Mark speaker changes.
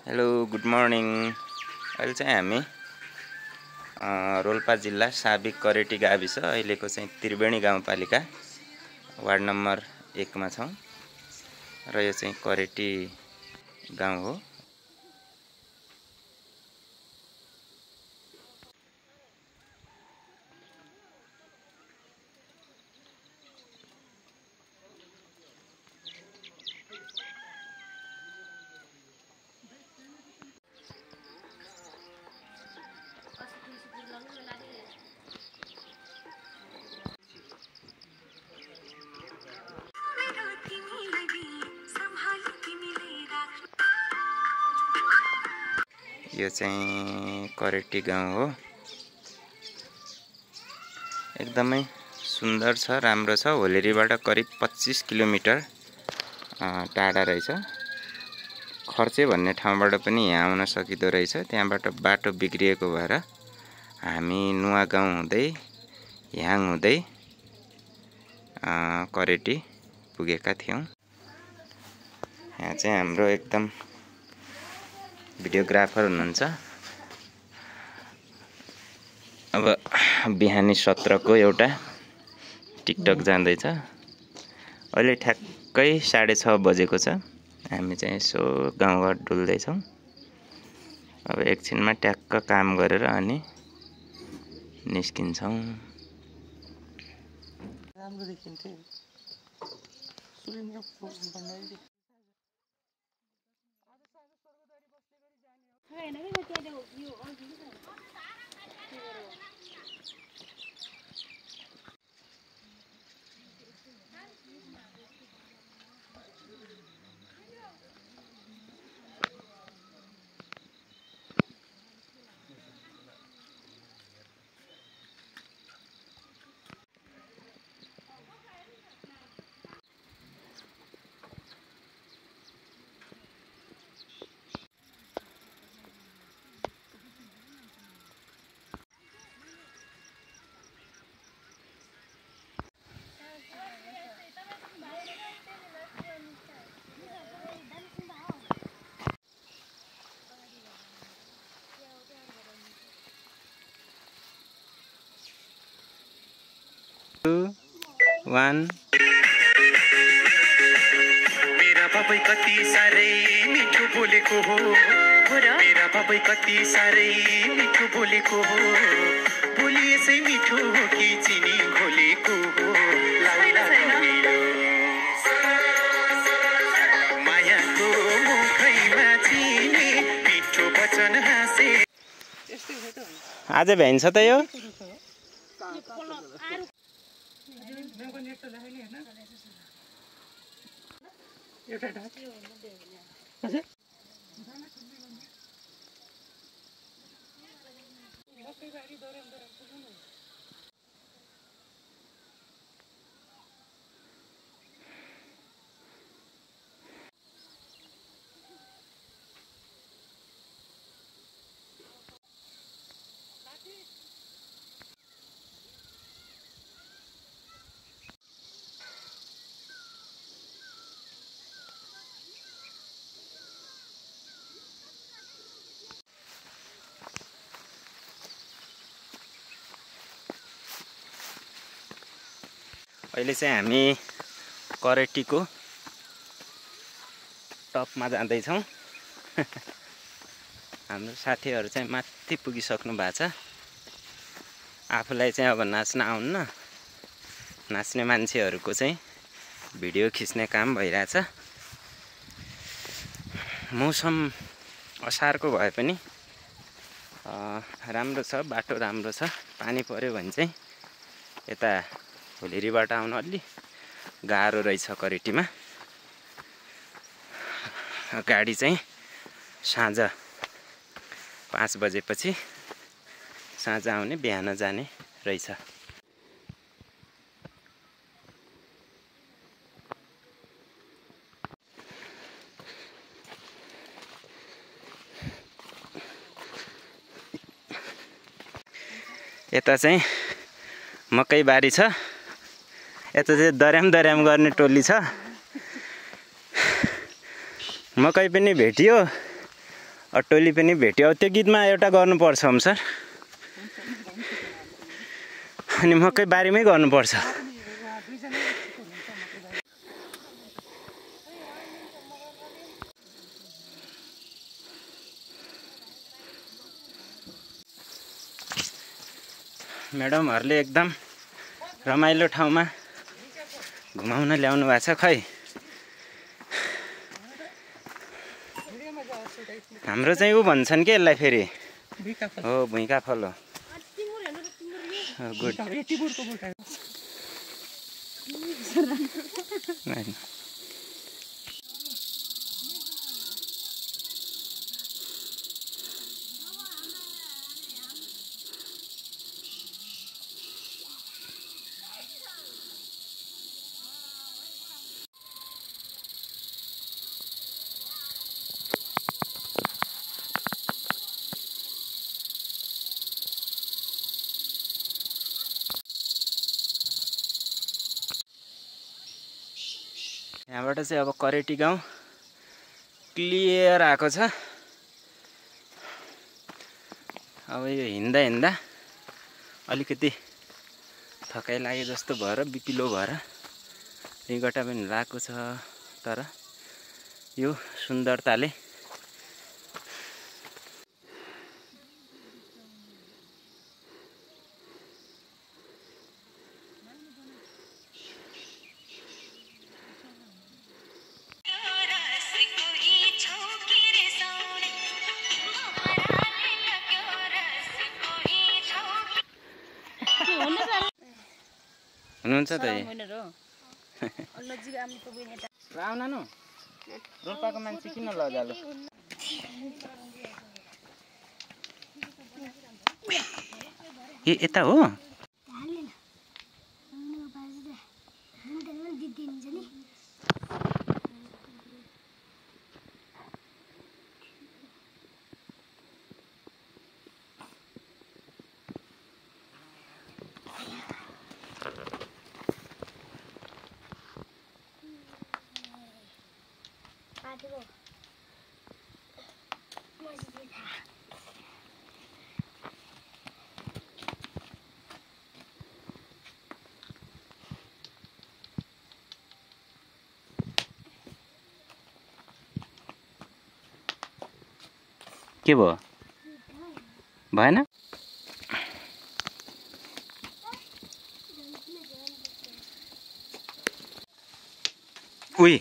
Speaker 1: Hello good morning. अहिले चाहिँ हामी रोल्पा जिल्ला साबिक करेटी गाविस अहिलेको चाहिँ त्रिवेणी गाउँपालिका वार्ड नम्बर 1 मा छौँ र यो चाहिँ करेटी गाउँ हो। यो चाहिँ करेटी गाउँ हो। एकदमै सुन्दर छ, राम्रो छ। होलेरीबाट करिब 25 किलोमिटर टाढा रहेछ। खर्चे भन्ने ठाउँबाट पनि यहाँ आउन सकिदो रहेछ। त्यहाँबाट बाटो बिग्रिएको भएर हामी नुवा गाउँ हुँदै ह्याङ हुँदै करेटी पुगेका थियौँ। यहाँ चाहिँ हाम्रो एकदम भिडियोग्राफर हुनुहुन्छ। अब बिहानी सत्रको एउटा टिकटक जाँदैछ। अहिले ठ्याक्कै 6:30 बजेको छ। हामी चाहिँ यसो गाउँघर डुल्दैछौँ। अब एकछिनमा ट्याक्क काम गरेर अनि निस्किन्छौँ। राम्रो देखिन्थ्यो।
Speaker 2: मेरा बाबै कति साह्रै मिठो बोलेको हो, मेरा बाबै कति साह्रै मिठो बोलेको हो, बोली यसै मिठो हो कि चिनी घोलेको हो। मायाको मुखैमा चिनी मिठो वचन हाँसे।
Speaker 1: आज भ्याइन्छ त यो अहिले चाहिँ हामी करेटीको टपमा जाँदैछौँ। हाम्रो साथीहरू चाहिँ माथि पुगिसक्नु भएको छ। आफूलाई चाहिँ अब नाच्न आउन्न, नाच्ने मान्छेहरूको चाहिँ भिडियो खिच्ने काम भइरहेछ। मौसम असारको भए पनि राम्रो छ, बाटो राम्रो छ। पानी पर्यो भने चाहिँ यता होलेरीबाट आउन अलि गाह्रो रहेछ करेटीमा। गाडी चाहिँ साँझ 5 बजेपछि साँझ आउने बिहान जाने रहेछ। यता चाहिँ मकै बारी छ, यता चाहिँ दर्याम दर्याम गर्ने टोली छ। मकै पनि भेटियो, अटोली पनि भेट्यो। त्यो गीतमा एउटा गर्नुपर्छ हम सर। अनि मकै बारीमै गर्नुपर्छ। म्याडमहरूले एकदम रमाइलो ठाउँमा घुमाउन ल्याउनु भएको छ। खै हाम्रो चाहिँ ऊ भन्छन् के यसलाई फेरि हो भुइँका फल हो। गुड यहाँबाट चाहिँ अब करेटी गाउँ क्लियर आएको छ। अब यो हिँड्दा हिँड्दा अलिकति थकाइ लागे जस्तो भएर बिपिलो भएर रिङ्गटा पनि लागेको छ। तर यो सुन्दरताले हुनुहुन्छ त आउन न रोल्पाको मान्छे किन लजालो। ए यता हो के भयो भएन। उही